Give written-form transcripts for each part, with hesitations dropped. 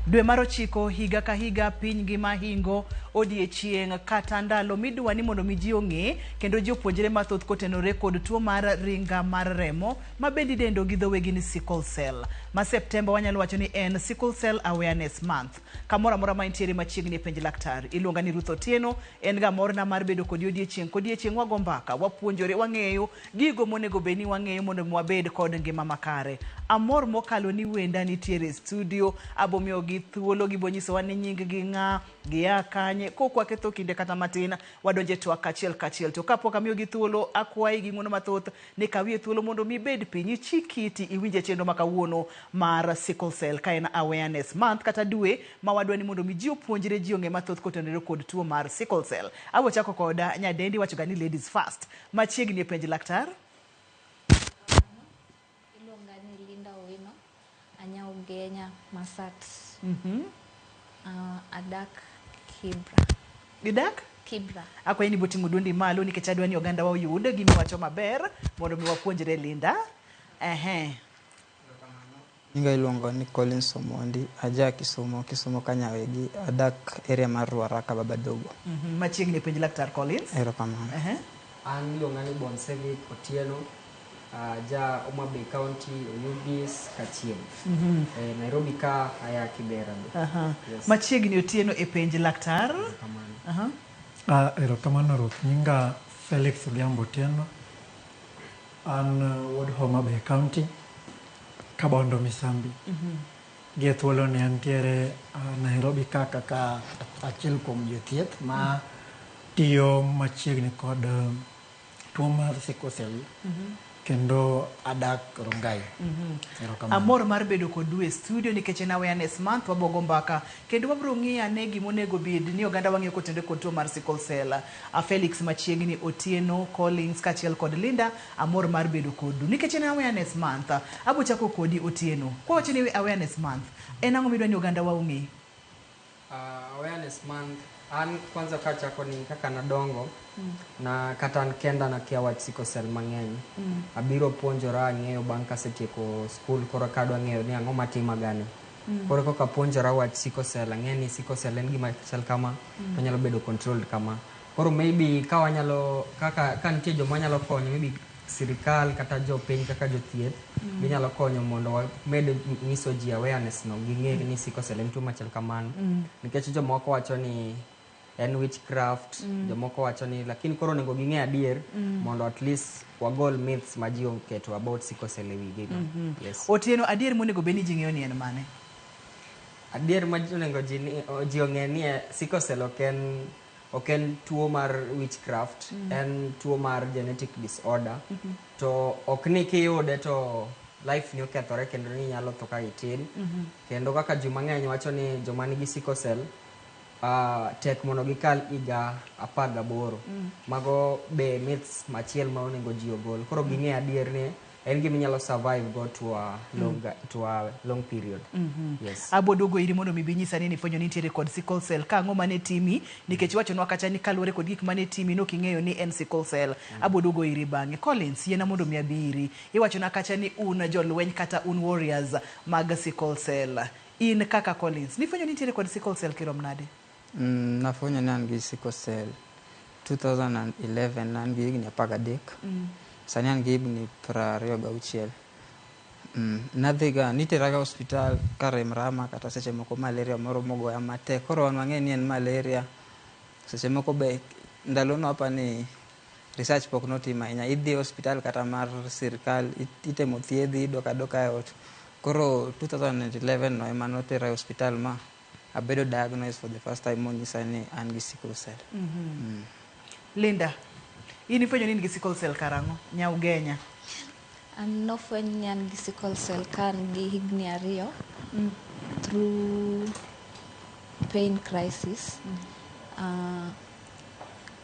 Dwe mar ochiko higa ka higa piny ngima hingo odiechieng' kata ndalo midwa ni mondo mi ji ong'e kendo ji opuonjre mathoth kotenore kod tuo mar ringa mar remo ma bende idendo gi dho wegi ni sickle cell. Ma Septemba wanyalo wacho ni en Sickle Cell Awareness Month. Kamoro amora ma intiere machiegni e penj laktar. Iluonga ni Ruth Otieno, en ga morna mar bedo kodi odiechieng' kodiechieng' wago mbaka, wapuonjore, wang'eyo gigo monego bed ni wang'eyo mondo mi wabed kod ngima makare. Amor mokalo ni wenda nitiere e studio, abomiyogi thuolo, gibonyisowa ni nying gi ng'a, gia kanye, kok waketho kinde kata matin, wadonjo e twak kachiel kachiel. To kapok amiyogi thuolo, akwayi gi ng'uono mathoth ni kawie thuolo mondo mi ibed piny, ichik iti, iwinje chenro ma kawuono mar Sickle Cell ka en Awareness Month kata dwe ma wadwa ni mondo mi ji opuonjre, ji ong'e mathoth kotenore kod tuo mar sickle cell. Abo chako kod nyadendi wachoga ni ladies first. Machiegni e penj laktar. Iluonga ni Linda Owino, anya Ugenya, Masat. Adak Kibra. Gidak? Kibra. Akwayi ni boting'o duondi malo nikech adwa ni oganda wa oyud gima iwacho maber mondo mi wapuonjre Linda. Ehe. Nyinga iluongo ni Collins Omondi, aja Kisumo, Kisumo Kanyawegi, adak area mar Ruaraka Babadogo. Machiegni e penj laktar Collins. Erokamano. Ehe. An iluonga ni Bonsevic Otieno, aja Homa Bay County, Oyugis, Kachien. Nairobi ka aya Kibera be. Yes. Machiegni Otieno e penj laktar. Erokamano. Aha. Erokamano Ruth. Nyinga Felix Odhiambo Otieno. An wuod Homa Bay County, Kabondo Misambi. Gi e thuolo ni antiere Nairobi ka kaka achiel kuom jothieth ma tiyo machiegni kod tuo mar sickle cell kendo adak Rongai. Erokamano. Amor mar bedo kodu e studio nikech en Awareness Month, wabogo mbaka kendo wabiro ng'iyo ane gima onego bed ni oganda wang'eyo kotenore kod tuo mar sickle cell. Felix machiegni, Otieno, Collins kaachiel kod Linda, amor mar bedo kodu nikech en Awareness Month. Abo chako kodi Otieno. Kwawacho ni Awareness Month, en ang'o midwa ni oganda wa ong'e? Awareness Month, an kwanza kachako ni kaka nadongo na kata an kenda nakia wach sickle cell mang'eny. Abiro puonjora ang'eyo bang' kasetieko school koro kadwa ng'eyo ni ang'o matima gani. Koro koka puonjora wach sickle cell, ang'e ni sickle cell en gima chal kama, to nyalo bedo controlled kama. Koro maybe ka wanyalo kaka ka nitie joma nyalo konyo maybe sirikal kata jopiny kaka jothieth ginyalo konyo mondo wamed nyiso ji awareness no ging'e ni sickle cell en tuo machal kamano. Nikech jomoko wacho ni en witchcraft, jomoko wacho ni lakini koro onego ging'e adier mondo at least wagol myths ma ji oketo about sickle cell e wigi go. Yes. Otieno, adier monego bed ni ji ng'eyo ni en mane? Adier ma onego ji ni ji ong'e ni sickle cell ok en tuo mar witchcraft, en tuo mar genetic disorder. To ok ni kiyude to life ni okethore kendo ni inyalo tho ka itin. Kendo kaka ji mang'eny wacho ni joma nigi sickle cell tek mondo gikal higa 18. Mago be myths machiel ma onego ji ogol. Koro ging'e adier ni en gima inyalo survive go to a long period. Yes. Abo duogo iri mondo mi binyisa ni nifwenyo ni nitiere kod sickle cell ka ang'o mane timi nikech iwachonwa kacha ni kaluwore kod gik mane timi nok ing'eyo ni en sickle cell. Abo duogo iri bang'e. Collins, yiena mondo mi abi iri. Iwachona kacha ni un jolweny kata un warriors mag sickle cell. In kaka Collins, nifwenyo ni nitiere kod sickle cell kirom nade? Nafwenyo ni an gi sickle cell 2011 an gi higni 13. Sani an gi higni 26. Nadhiga niteraga osiptal ka rem rama kata seche moko malaria moro mogoya matek. Koro wan wang'e ni en malaria. Seche moko be ndalono apani research pok notim ahinya. Idhi e osiptal kata mar sirkal itemo thiedhi idok adoka e ot. Koro 2011 no ema notera e osiptal ma abedo diagnosed for the first time monyisa ni an gi sickle cell. Linda, in ifwenyo ni in gi sickle cell karang'o? Nyaugenya. An nofweny ni an gi sickle cell ka an gi higni 2 through pain crisis.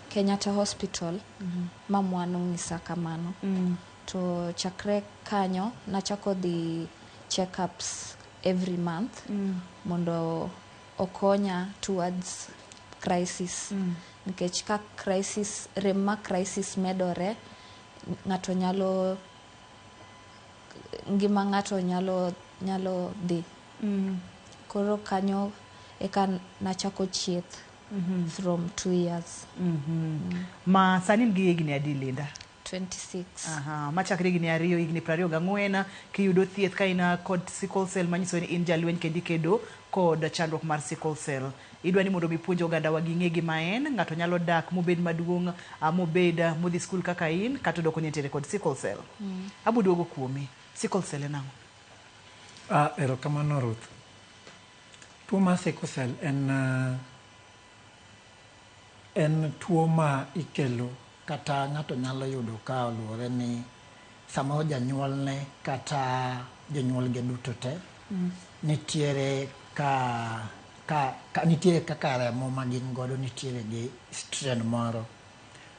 Kenyatta Hospital mamwa nonyisa kamano. To chakre kanyo nachako dhi checkups every month mondo okonya towards crisis. Nikech ka crisis rem ma crisis medore ng'ato nyalo ngima ng'ato nyalo dhi. Koro kanyo eka nachako chieth from 2 years. Ma sani in gi higni adi, Linda? 26. Aha, machakre higni 2, higni 24, kiyudo thieth ka in kod sickle cell, manyiso ni in jalweny kendo ikedo kod chandruok mar sickle cell. Idwa ni mondo mi puonj ogandawa ging'e gima en. Ng'ato nyalo dak mobed maduong', mobed modhi skul kaka in, kata odoko ni entiere kod sickle cell. Abo duogo kuomi. Sickle cell en ang'o? Ah, erokamano, Ruth. Tuo mar sickle cell en tuo ma ikelo kata ng'ato nyalo yudo ka oluwore ni samoro janyuolne kata jonyuolge duto te nitiere ka nitiere kaka remo ma gin godo nitiere gi strain moro.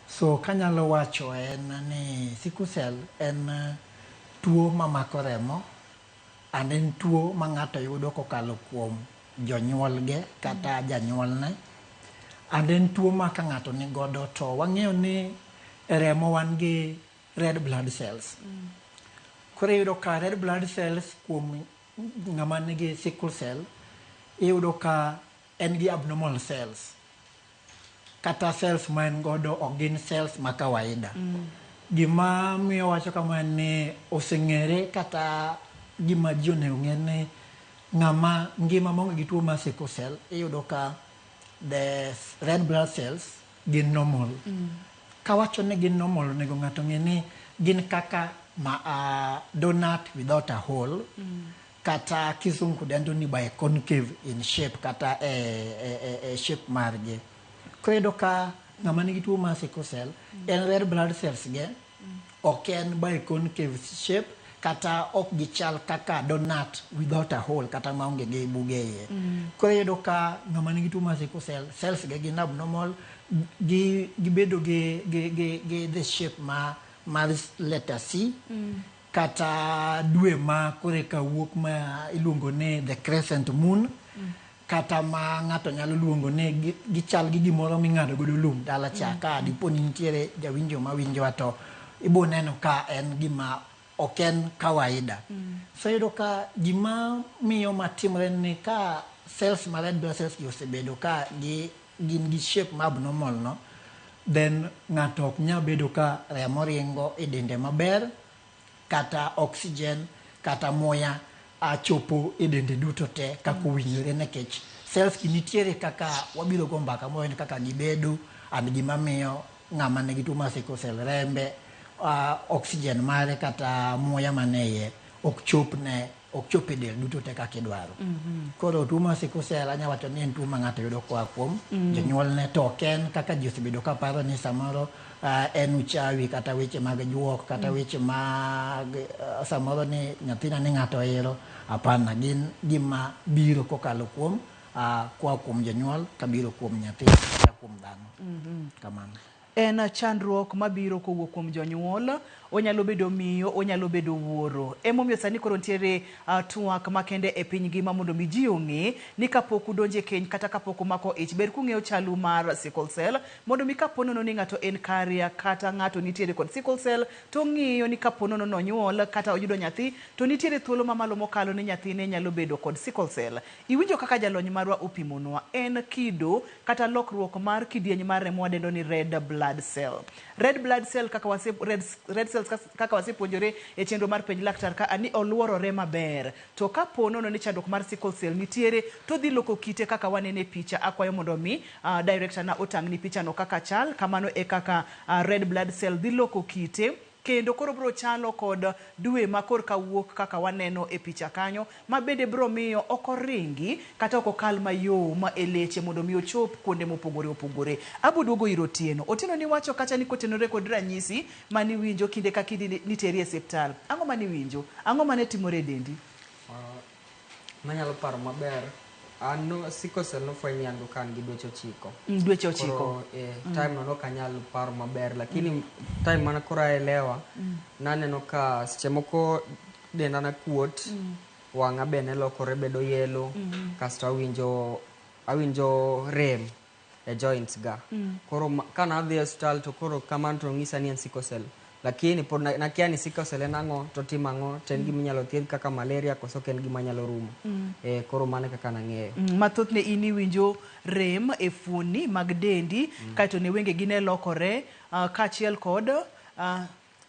So kanyalo wacho en ni sickle cell en tuo mamako remo and en tuo ma ng'ato yudo kokalo kuom jonyuolge kata janyuolne, and en tuo ma ka ng'ato ni godo to wang'eyo ni e remo wan gi red blood cells. Koro iyudo ka red blood cells kuom ng'ama nigi sickle cell, iyudo ka en gi abnormal cells kata cells ma en godo ok gin cells ma kawaida. Gima miyo wacho kama en ni oseng'ere kata gima ji onego ng'e ni ng'ama ngima maonge gi tuo mar sickle cell, iyudo ka the red blood cells gin normal. Kawacho ni gin normal, onego ng'ato ng'e ni gin kaka ma donut without a hole, kata Kizungu dendo ni biconcave in shape kata e shape margi. Koro iyudo ka ng'ama nigi tuo mar sickle cell en red blood cells ge ok en biconcave shape kata ok gichal kaka donut without a hole kata maonge gi buge iye. Koro iyudo ka ng'ama nigi tuo mar sickle cell, cells ge gin abnormal, gi gibedo gi the shape ma mar letter C kata dwe ma koreka wuok ma iluongo ni the crescent moon, kata ma ng'ato nyalo luongo ni gichal gi gimoro ming'ado godo lum dala cha. Ka dipo ni nitiere jawinjo mawinjowa to ibo neno ka en gima ok en kawaida. So iyudo ka gima miyo matimre ni ka cells ma red blood cells gi osebedo ka gi gin gi shape ma abnormal no, then ng'ato ok nyal bedo ka remo ringo e dende maber kata oxygen kata muya chopo e dende duto te kaka owinjore, nikech cells gi nitiere kaka wabiro go mbaka moen kaka gibedo and gima miyo ng'ama nigi tuo mar sickle cell rembe oxygen mare kata muya mane iye ok chop ne ok chop e del duto te kaka idwaro. Koro tuo mar sickle cell anya wacho ni en tuo ma ng'ato yudo koa kuom jonyuolne, to ok en kaka ji osebedo ka paro ni samoro en uchawi kata weche mag juok kata weche mag samoro ni nyathina ni ng'ato ohero. Hapana, gin gima biro kokalo kuom koa kuom jonyuol kabiro kuom nyathi kata kuom dhano kamano. En chandruok mabiro kowuok kuom jonyuol, onyalo bedo miyo, onyalo bedo wuoro. Emomiyo sani koro nitiere twak makende e piny ngima mondo mi ji ong'e ni kapok udonjo e keny kata kapok umako ich, ber kung'eyo chalu mar sickle cell mondo mi kapo nono ni ng'ato en carrier kata ng'ato nitiere kod sickle cell, to ng'iyo ni kapo nono nonyuol kata oyudo nyathi to nitiere thuolo mamalo mokalo ni nyathine nyalo bedo kod sickle cell. Iwinjo kaka jalony marwa opimonwa, en kido kata lokruok mar kidieny mar remo wadendo ni red blood cell. Red blood cell kaka wase, red cells kaka wasepuonjore e chenro mar Penj Laktar ka ni oluorore maber. To kapo nono ni chandruok mar sickle cell nitiere, to dhi loko kite kaka wanene e picha. Akwayo mondo mi director na otang'ni picha no kaka chal. Kamano e kaka red blood cell dhi loko kite kendo koro biro chalo kod dwe ma korka wuok kaka waneno e picha kanyo, ma bende biro miyo ok oringi kata ok okal mayom e leche mondo mi ochop kuonde mopogore opogore. Abo duogo ir Otieno. Otieno, niwacho kacha ni kotenore kod ranyisi maniwinjo kinde ka kinde niteri e osiptal. Ang'o maniwinjo? Ang'o mane timore e dendi? Manyalo paro maber, an no sickle cell nofweny ni an go ka an gi dweche 9. Dweche 9. Koro time no nok anyal paro maber, lakini time mana koro aelewa, naneno ka seche moko denda ne kuot, wang'a be ne lokore bedo yellow, kasto awinjo rem e joints ga. Koro kana adhi e osiptal to koro kamano to ng'isa ni en sickle cell. Lakini pod nakia ni sickle cell en ang'o, to timo ang'o, to en gima inyalo thiedh kaka malaria koso ok en gima nyalo rumo. Koro mano e kaka nang'eyo. Mathothne in iwinjo rem e fuoni mag dendi, kaeto ne wengegi ne lokore, kaachiel kod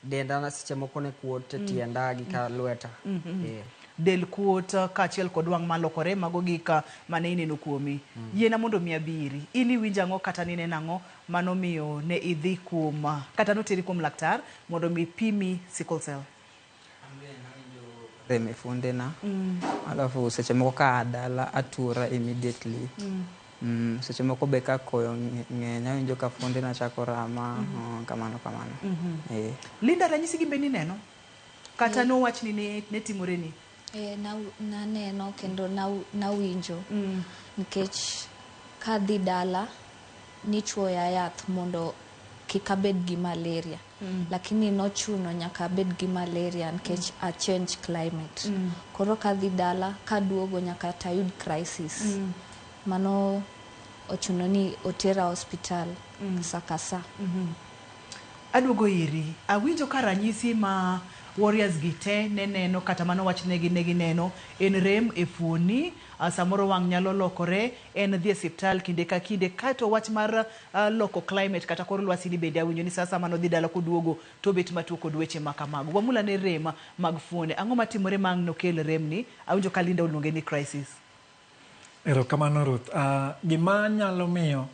Denda seche moko ne kuot e tienda gi ka lweta. Del kuot kaachiel kod wang' malokore, mago gik mane ineno kuomi. Yiena mondo mi abiri. In iwinjo ang'o kata nineno ang'o manomiyo ne idhi kuom, kata noteri kuom laktar mondo mi pimi sickle cell? Rem e fuondena. Alafu seche moko ka aa dala atuora immediately. Seche moko be ka koyo ng'eny awinjo ka fuondena chako rama, kamano kamano. Linda, ranyisi gi be nineno? Kata nowachni ne timore ni? Naneno kendo nawinjo. Nikech kadhi dala nichuoya yath mondo kik abed gi malaria. Lakini nochuno nyaka abed gi malaria nikech a change climate. Koro kadhi dala kaduogo nyaka tayud crisis. Mano ochuno ni otera hospital sa ka sa. Aduogo iri. Awinjo ka ranyisi ma warriors gi te ne neno kata mano wachnegi ne gineno en rem e fuoni, samoro wang' nyalo lokore, en dhi e osiptal kinde ka kinde, kaeto wach mar loko climate kata kor lwasi ni bende awinjo ni sasa mano dhi dala koduogo to bet matuo kod weche ma kamago. Wamula ne rem mag fuoni. Ang'o matimore ma ang' nokel rem ni? Awinjo ka Linda oluonge ni crisis. Erokamano Ruth. Gima nyalo miyo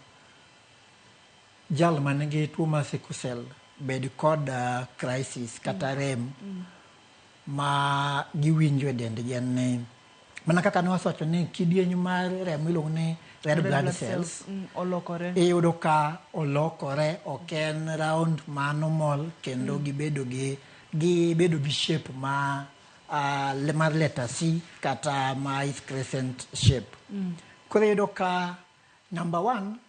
jal manigi tuo mar sickle cell bed kod crisis kata rem ma giwinjo e dendgi en ni mana kaka ne wasewacho ni kidieny mar remo iluongo ni red blood cells olokore. Iyudo ka olokore, ok en round ma normal kendo gibedo gi shape ma mar letter C kata ma is crescent shape. Koro iyudo ka number one,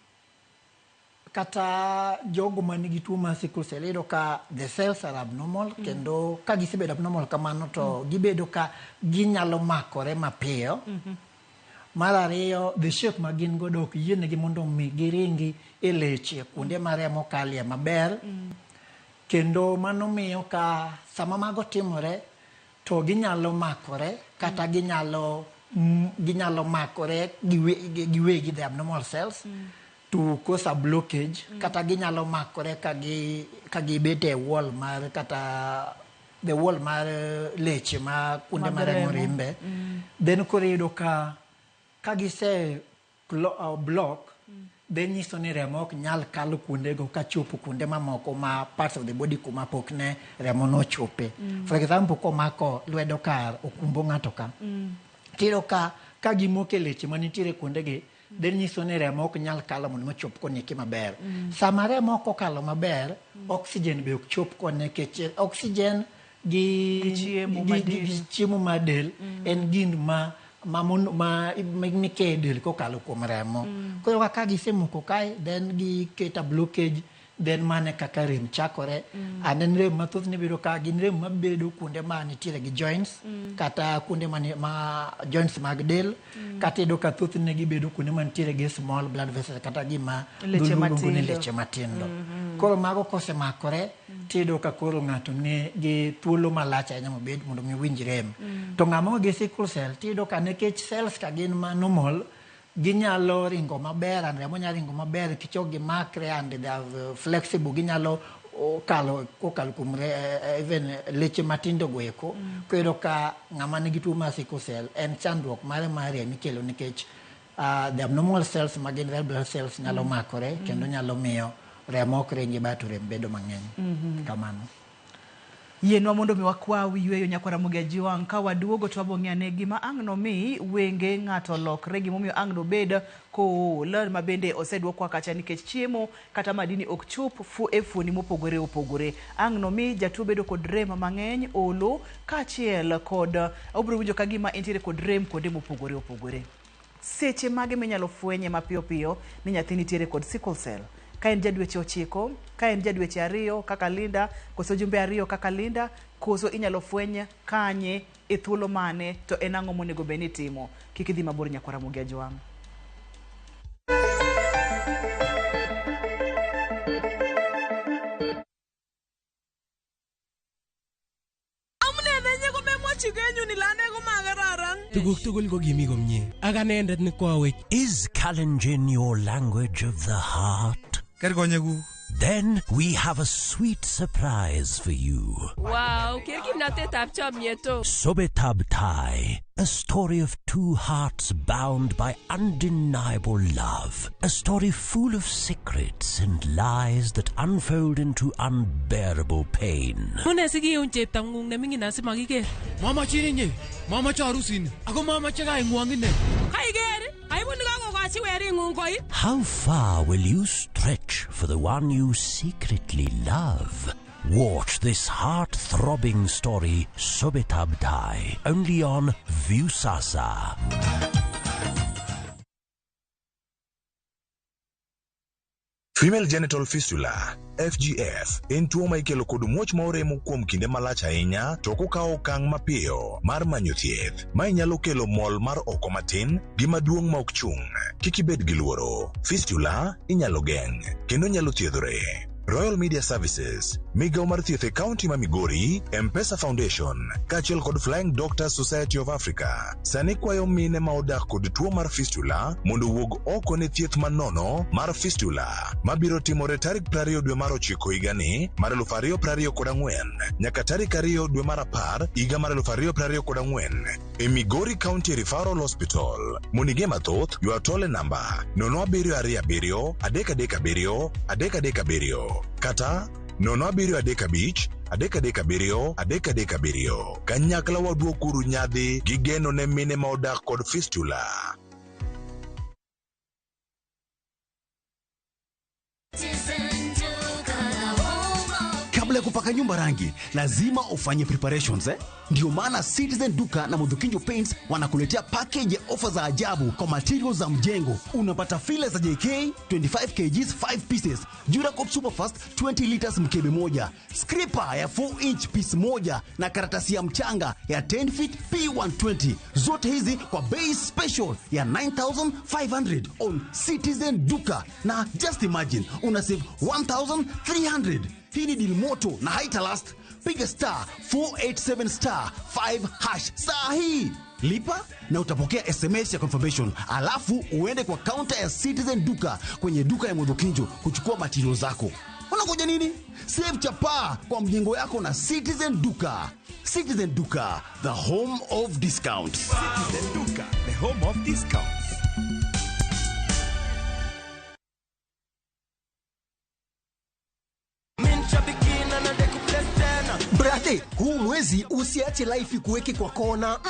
kata jogo manigi tuo mar sickle cell iyudo ka the cells are abnormal, kendo ka gisebedo abnormal kamano to gibedo ka ginyalo makore mapiyo. Mar ariyo, the shape ma gin godo ok yienegi mondo mi giringi e leche kuonde ma remo kalie maber. Kendo mano miyo ka sama mago timore to ginyalo makore kata ginyalo makore giwegi the abnormal cells to cause a blockage, kata ginyalo makore ka gibet e wall mar kata the wall mar leche ma kuonde ma remo rimbe. Then koro iyudo ka gise block, then nyiso ni remo ok nyal kalo kuondego kachopo kuonde mamoko ma parts of the body kuma pok ne remo nochope. For example, komako lwedo kar okumbo ng'ato ka, tiyudo ka gimoko e leche manitiere kuondegi, then nyiso ni remo ok nyal kalo mondo mochop koni maber. Sama remo ok okalo maber, oxygen be ok chop koni nikech oxygen gi chiemo mar del en gin ma mike del kokalo kuom remo. Koro kaka gisemoko kae, then giketo blockage, then mane kaka rem chakore. And then rem mathoth ne bedo ka gin rem mabedo kuonde ma nitiere gi joints, kata kuonde ma joints mag del, kata iyudo ka thothne gibedo kuonde mantiere gi small blood vessels kata gima luongo ni leche matindo. Koro mago kosemakore, tiyudo ka koro ng'ato ni gi thuolo malach ahinya mobed mondo mi owinj rem. To ng'ama onge gi sickle cell, tiyudo ka nikech cells ka gin ma normal, ginyalo ringo maber and remo nyalo ringo maber nikech ok gimakre and they are flexible, ginyalo kalo kokalo kuom even leche matindo go eko. Koro ka ng'ama nigi tuo mar sickle cell en chandruok mare mar rem ikelo nikech the abnormal cells ma gin red blood cells nyalo makore kendo nyalo miyo remo ok ringi ba to rem bedo mang'eny. Kamano. Yienwa mondo mi wakwa yweyo nyakwara Ramogi Ajwang' ka waduogo to wabo ng'e ane gima ang' nomi wenge ng'ato lokre, gimomiyo ang' nobed kool ma bende oseduokwa kacha nikech chiemo kata madini ok chop e fuoni mopogore opogore. Ang' nomi jatuo bedo kod rem mang'eny, olo kaachiel kod obiro winjo ka gima entiere kod rem kuonde mopogore opogore. Seche mage minyalo fwenye mapiyo piyo ni nyathi nitiere kod sickle cell? Ka en ja dweche 9, ka en ja dweche 2 kaka Linda, koso jumbe 2 kaka Linda, koso inyalo fweny kanye e thuolo mane, to en ang'o monego bed ni itimo? Kik idhi mabor nyakwara Ramogi Ajwang'. Chigenyun ile ane komakararan. Tuguk tugul ko kimi komie. Ak anendet ne kwawech. Is Kalenjin your language of the heart? Ker konyekuk. Then we have a sweet surprise for you. Wow, ker kimnatetab chomyet o. Sobetab Tai, a story of two hearts bound by undeniable love. A story full of secrets and lies that unfold into unbearable pain. Mune sikiun cheptong'ung neming'in asimakiker. Mamachin inye. Mamache arusini. Ako mamache kaing'wong ine. Kaiker, aibu nekakokochi wering'ung koit. How far will you stretch for the one you secretly love? Watch this heart-throbbing story, Sobetab Tai, only on Viusasa. Female genital fistula FGF en tuo ma ikelo kod muoch ma oremo kuom kinde malach ahinya to ok okawo okang' mapiyo mar manyo thieth. Mae nyalo kelo mol mar oko matin gi maduong' ma ok chung'. Kik ibed gi luoro. Fistula inyalo geng' kendo nyalo thiedhore. Royal Media Services, migawo mar thieth e kaunti ma Migori, M-Pesa Foundation, kaachiel kod Flying Doctors Society of Africa, sani kwayo mine ma odak kod tuo mar fistula mondo owuog oko ne thieth manono mar fistula mabiro timore tarik 20 dwe mar ochiko higani mar 2024 nyaka tarik 2 dwe mar 10 higa mar 2024 e Migori County Referral Hospital. Mondo ing'e mathoth, ywa tol e namba 0727 337 337 kata 0735 337 337. Kanyakla waduokuru nyadhi gi geno ne mine ma odak kod fistula. Kabla ya kupaka nyumba rangi, lazima ufanye preparations eh? Ndio maana Citizen Duka na Mudhukinjo Paints wanakuletea package ya ofa za ajabu kwa materials za mjengo. Unapata file za JK 25 kgs 5 pieces, Duracop Superfast 20 liters mkebe moja, scraper ya 4 inch piece moja na karatasi ya mchanga ya 10 feet P120. Zote hizi kwa bei special ya 9500 on Citizen Duka. Na just imagine una save 1300. Hii ni deal moto na haita last. Piga star 487 star 5 hash saa hii. Lipa na utapokea SMS ya confirmation, alafu uende kwa counter ya Citizen Duka kwenye duka ya Mudhukinjo kuchukua material zako. Unangoja nini? Save chapaa kwa mjengo yako na Citizen Duka. Citizen Duka, the home of discounts. Citizen Duka, the home of discounts. Brate, huu mwezi usiache life ikuweke kwa kona.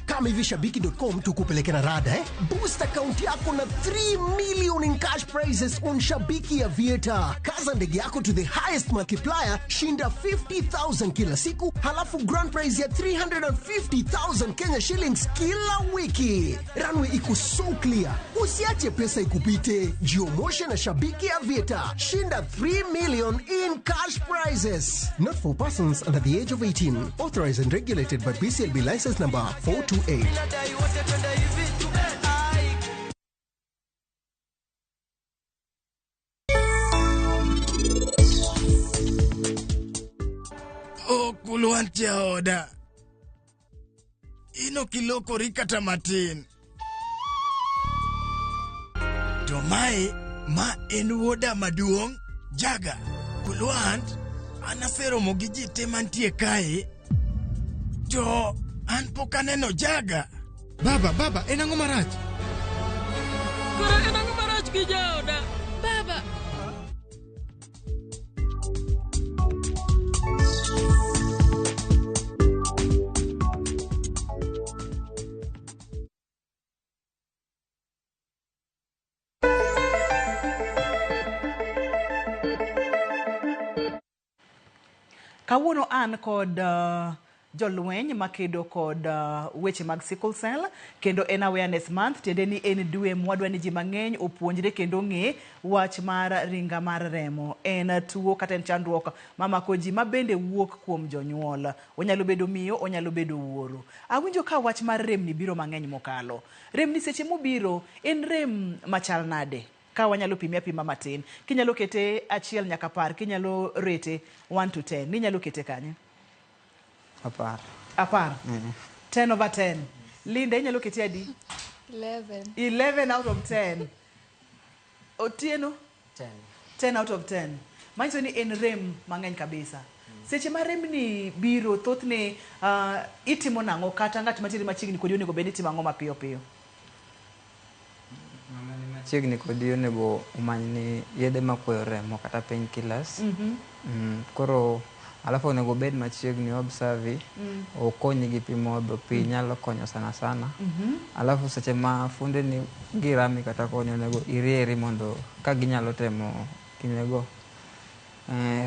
Kama hivi shabiki.com tukupeleke na rada eh? Boost account yako na 3 million in cash prizes on Shabiki ya Vieta. Kaza ndege yako to the highest multiplier, shinda 50,000 kila siku, halafu grand prize ya 350,000 Kenya shillings kila wiki. Runway iko so clear. Usiache pesa ikupite. Jiomoshe na Shabiki ya Vieta. Shinda 3 million in cash prizes. Not for persons under the age of 18. Authorized and regulated by BCLB license number 428. Oh, kulwan jaoda. Ino kilokori kata matin. To mae, ma en wuoda maduong', Jaga. Kulwant, an aseromo gi ji te mantie kae, to an pok aneno Jaga. Baba, baba, en ang'o marach? Koro en ang'o marach gi jaoda? Baba. Kawuono an kod jolweny makedo kod weche mag sickle cell kendo en awareness month, tiende ni en dwe mwadwa ni ji mang'eny opuonjre kendo ng'e wach mar ringa mar remo. En tuo kata en chandruok mamako ji ma bende wuok kuom jonyuol. Onyalo bedo miyo, onyalo bedo wuoro. Awinjo ka wach mar remni biro mang'eny mokalo. Remni seche mobiro en rem machal nade? Ka wanyalo pime apima matin, kinyalo kete 1 nyaka 10, kinyalo rete 1 to 10, ninyalo kete kanye? 10. Apar. 10 over 10. Linda, inyalo keti adi? 11. 11 out of 10. Otieno? 10. 10 out of 10. Manyiso ni en rem mang'eny kabisa. Seche ma remni biro, thothne itimo nang'o kata ng'at mantiere machiegni kodi onego bed ni timo ang'o mapiyo piyo? Ng'ama ni machiegni kodi onego omanyni yedhe makweyo remo kata painkillers. Koro alafu onego obed machiegni observe okonyi gi pi modho, pi nyalo konyo sana sana. Alafu seche ma fuonde ni girami kata koni onego irieri mondo ka ginyalo temo kinego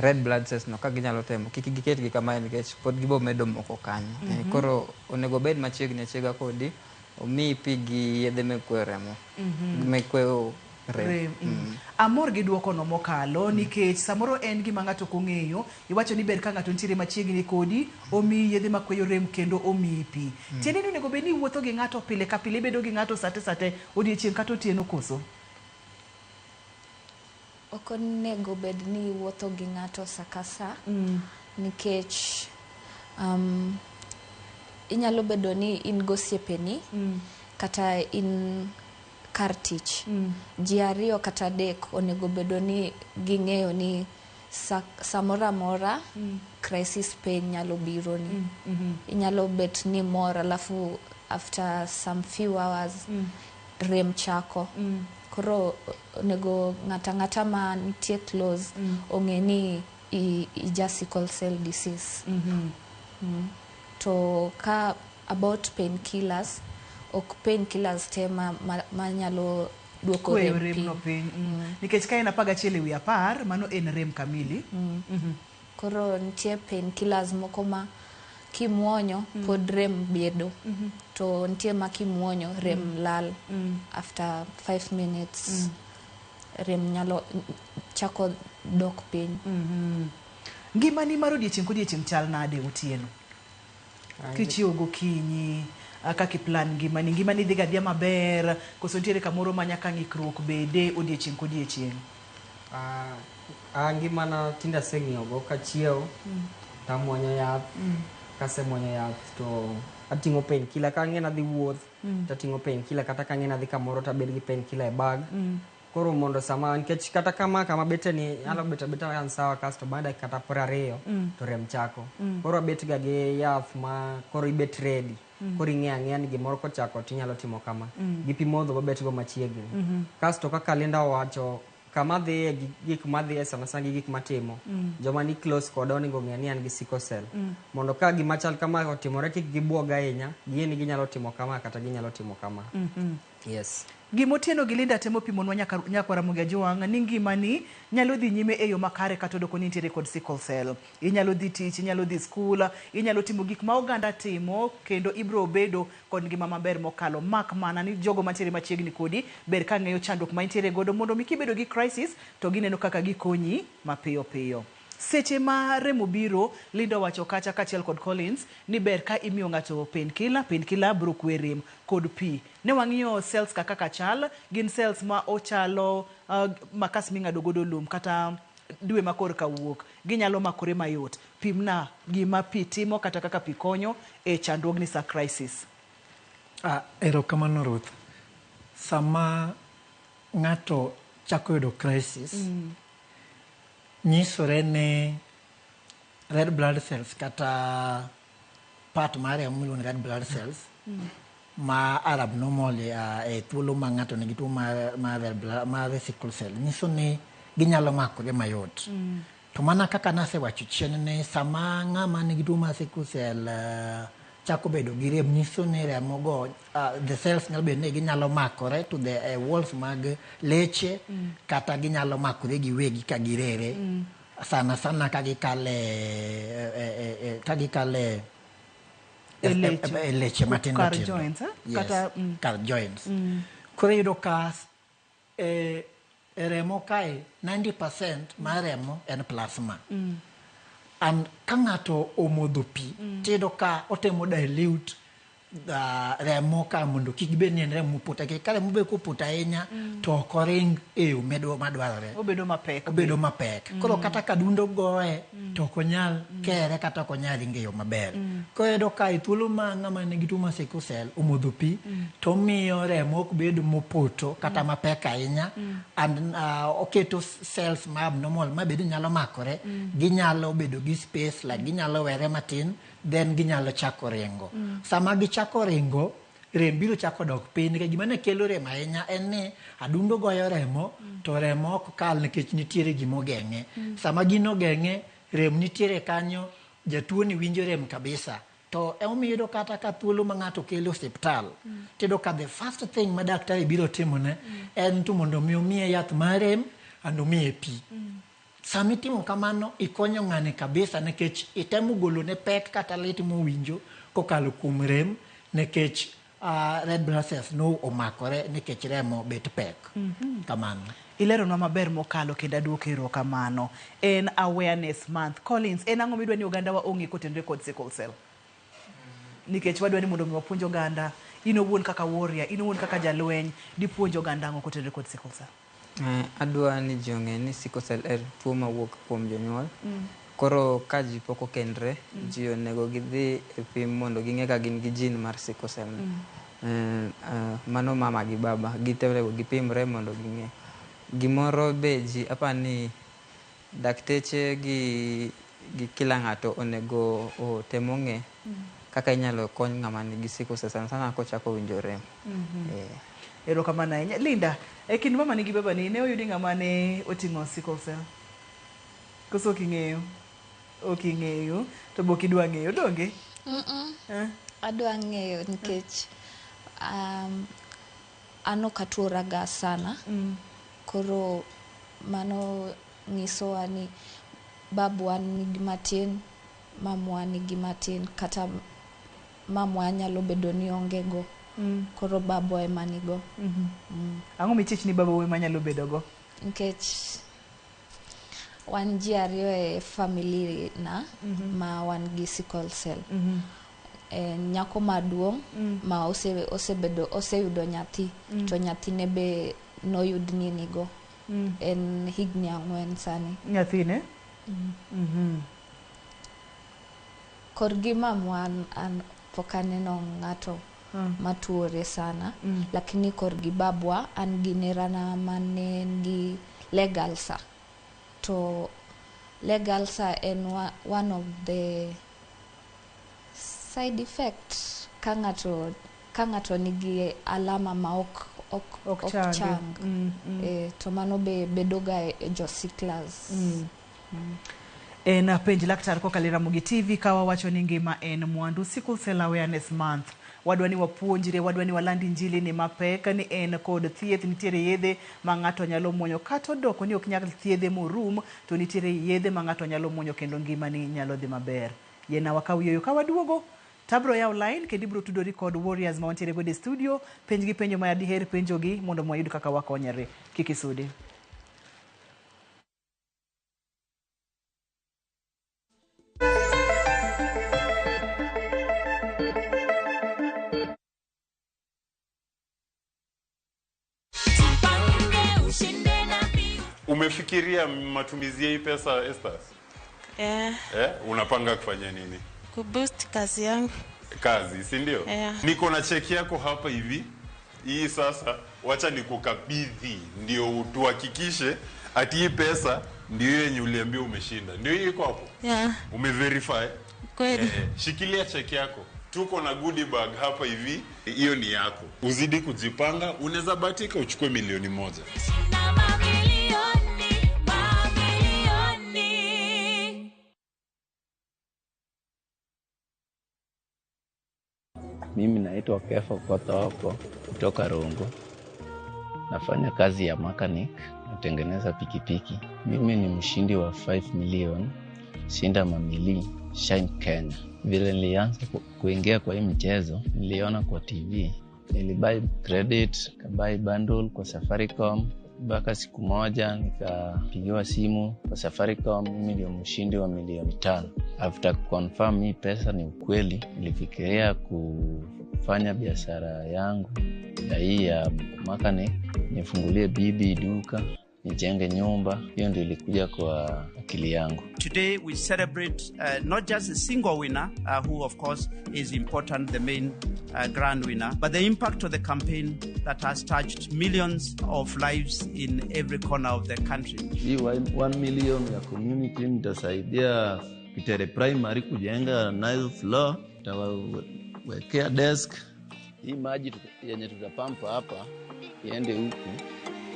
red blood cells no ka ginyalo temo kik giket gi kamae nikech pod gibo medo moko kanyo. Koro onego obed machiegni achiega kodi omiyi pi gi yedhe mekweyo remo mekweyo rem. Rem. Amor gi duoko no mokalo nikech samoro en gima ng'ato ok ong'eyo. Iwacho ni ber ka ng'ato nitiere machiegni kodi, omiyi yedhe makweyo rem kendo omiyi pi. Tiende ni onego bed ni iwuotho gi ng'ato pile ka pile, ibedo gi ng'ato sate sate, odiechieng' kata otieno koso? Ok onego bed ni iwuotho gi ng'ato sa ka sa nikech inyalo bedo ni in gosiepeni kata in kar tich. Ji ariyo kata adek onego bedo ni ging'eyo ni samoro amora crisis pain nyalo bironi. Inyalo bet ni mor alafu after some few hours rem chako. Koro onego ng'ata ng'ata ma nitie close ong'e ni ija sickle cell disease. To ka about painkillers, ok painkillers te ma nyalo duoko Kweyo rem rem piny. no piny. Nikech ka en 11 ewi 10, mano en rem kamili. Koro nitie painkillers moko ma kimuonyo pod rem bedo. To nitie ma kimuonyo rem lal after 5 minutes. Rem nyalo chako dok piny. Ngimani mar odiechieng' kodiechieng' chal nade Otieno? Kichiewo gokinyi, kaka iplan ngimani, ngimani dhi ga adhiya maber, koso nitiere kamoro ma nyaka ng'ikruok bede odiechieng' kodiechieng'? Ngimana tinde aseng'iyo go kachiew tamuonyo yath kasemuonyo yath to ating'o painkiller ka ang'e nadhi wuoth tating'o painkiller kata ka ang'e nadhi kamoro tabet gi painkiller e bag koro mondo sama nikech kata kama bete ni nyalo bet abeta an sawa kasto bang' dakika kata 20 to rem chako koro abet ga gi yath ma koro ibet ready koro ing'eyo ang'eya ni gimoro kochako tinyalo timo kama gi pi modho babet go machiegni kasto kaka Linda owacho kama adhiye gi gik madhiye sana sana gi gik matimo joma ni close koda onego ng'e ni an gi sickle cell mondo ka gima chal kama otimore kik gibuog ahinya ging'e ni ginyalo timo kama kata ginyalo timo kama yes. Gima Otieno gi Linda temo pimonwa nyaka Ramogi Ajwang' ni ngimani nyalo dhi nyime e yo makare kata odoko ni intiere kod sickle cell. Inyalo dhi tich, inyalo dhi skul, inyalo timo gik ma oganda timo kendo ibiro bedo kod ngima maber mokalo. Mak mana ni jogo mantiere machiegni kodi ber ka ng'eyo chandruok ma intiere godo mondo mi kibedo gi crisis to gineno kaka gikonyi mapiyo piyo. Seche ma remo biro, Linda owacho kacha kaachiel kod Collins ni ber ka imiyo ng'ato painkiller, painkiller biro kwe rem kod pi. Ne wang'iyo cells ka kaka chal, gin cells ma ochalo makas ming'ado godo lum kata dwe ma korka wuok. Ginyalo makore mayot. Pimna gima pi timo kata kaka pi konyo e chandruogni sa crisis. Erokamano Ruth. Sama ng'ato chako yudo crisis, nyisore ni red blood cells kata part mar remo miluongo ni red blood cells ma are abnormal e thuolo ma ng'ato nigi tuo mar sickle cell nyiso ni ginyalo makore mayot. To mana kaka nasewacho chien ni sama ng'ama nigi tuo mar sickle cell chako bedo gi rem nyiso ni remo go the cells nyalo bedo ni ginyalo makore to the walls mag leche kata ginyalo makore giwegi ka girere sana sana ka gikale e, ka gikale E leche. e leche matindo Kar tindo. joints, eh? Yes, Kata. kar joints. Koro iyudo ka e remo kae 90% mar remo en plasma. And ka ng'ato omodho pi tiyudo ka otemo dilute Remo ka mondo kik bed ni en remo mopoto, nikech ka remo be kopoto ahinya to ok oring e yo madwarore, obedo mapek. Obedo mapek. Koro kata ka dundo goye to ok onyal kere kata ok onyal ringo e yo maber. Koro iyudo ka e thuolo ma ng'ama nigi tuo mar sickle cell omodho pi to omiyo remo ok bed mopoto kata mapek ahinya and oketo cells ma abnormal ma bende nyalo makore, ginyalo bedo gi space, like ginyalo were matin, then ginyalo chako ringo. Sama gichako ringo, rem biro chako dok piny, nikech gima ne kelo rem ahinya en ni adundo goyo remo to remo ok kal nikech nitiere gima ogeng'e. Sama gino ogeng'e, rem nitiere kanyo, jatuo ni winjo rem kabisa. To emomiyo iyudo kata ka thuolo ma ng'ato kelo osiptal, tiyudo ka the first thing ma daktari biro timone en to mondo mi omiye yath mar rem and omiye pi. Sama itimo kamano, ikonyo ng'ani kabisa nikech itemo golone pek kata lit mowinjo kokalo kuom rem, nikech red blood cells no omakore nikech remo bet pek. Kamano. Ileronwa maber mokalo kendo aduoko erokamano. En awareness month. Collins, en ang'o midwa ni oganda wa ong'e kotenore kod sickle cell? Nikech wadwa ni mondo mi wapuonj oganda, in owuon kaka warrior, in owuon kaka jalweny, dipuonj oganda ang'o kotenore kod sickle cell? Adwa ni ji ong'e ni sickle cell en tuo mawuok kuom jonyuol. Koro ka ji pok okendre, ji onego gidhi e pim mondo ging'e ka gin gi gene mar sickle cell. Mano mama gi baba, gite onego gipimre mondo ging'e. Gimoro be ji apa ni dakteche gi kila ng'ato onego otem ong'e kaka inyalo kony ng'ama nigi sickle cell, sana sana kochako winjo rem. Erokamano ahinya. Linda, e kind mama ni gi baba ni ne oyudi ng'ama ne oting'o sickle cell? Koso ok ing'eyo? Ok ing'eyo, to be ok idwa ng'eyo, donge? Adwa ng'eyo nikech an ok atuora ga sana. Koro mano nyisowa ni babwa nigi matin, mamwa nigi matin, kata mamwa nyalo bedo ni onge go. Koro babwa ema nigo. Ang'o michich ni babau ema nyalo bedo go? Nikech wan ji ariyo e family na ma wan gi sickle cell. Nyako maduong' ma osebedo oseyudo nyathi to nyathine be noyud ni nigo. En higni 4 sani. Nyathine? Korgi mamwa an pok aneno ng'ato matuore sana, lakini korgi babwa an gi nerana mane nigi leg ulcer. To leg ulcer en one of the side effect ka ng'ato nigi alama ma ok chang. To mano be bedoga e jo sicklers. En penj laktar kokalo e Ramogi TV ka wawacho ni ngima en mwandu. Sickle Cell Awareness Month. Wadwa ni wapuonjre, wadwa ni waland injili ni mapek ni en kod thieth, nitiere yedhe ma ng'ato nyalo muonyo, kata odoko ni ok nyal thiedhe morum, to nitiere yedhe ma ng'ato nyalo muonyo kendo ngimani nyalo dhi maber. Yiena wakaw yueyo ka waduogo, tabro yawo line kendo ibiro tudori kod warriors ma wantiere godo e studio, penj gi penjo ma diher penjogi mondo wayud kaka wakonyore. Kik isudi. Umefikiria matumizi ya hii pesa, Esther? Yeah. Unapanga kufanya nini? Kuboost kazi yangu. Kazi, si ndio? Yeah. Niko na cheki yako hapa hivi. Hii sasa wacha nikukabidhi ndio tuhakikishe ati hii pesa ndio yenye uliambiwa umeshinda. Ndio hii iko hapo? Yeah. Umeverify? Kweli. Shikilia cheki yako. Tuko na goodie bag hapa hivi, hiyo ni yako. Uzidi kujipanga, unaweza bahatika uchukue 1 milioni. Mimi naitwa Kefa Kotoko kutoka Rongo. Nafanya kazi ya mechanic, natengeneza pikipiki. Mimi ni mshindi wa 5 million, shinda mamili, Shine Kenya. Vile nilianza kuingia kwa hii mchezo, niliona kwa TV. Nilibuy credit, nikabuy bundle kwa Safaricom. Mpaka siku moja nikapigiwa simu kwa Safaricom, mimi ndio mshindi wa 5 milioni. After confirm hii pesa ni ukweli, nilifikiria Nitafanya biashara yangu ya hii ya mechanic, nifungulie bibi duka, nijenge nyumba. Hiyo ndio ilikuja kwa akili yangu. Today we celebrate not just a single winner, who of course is important, the main grand winner, but the impact of the campaign that has touched millions of lives in every corner of the country. Hii 1 million ya community nitasaidia Kitere Primary kujenga ninth floor, nitawawekea desk. Hii maji yenye tutapampa hapa iende huku,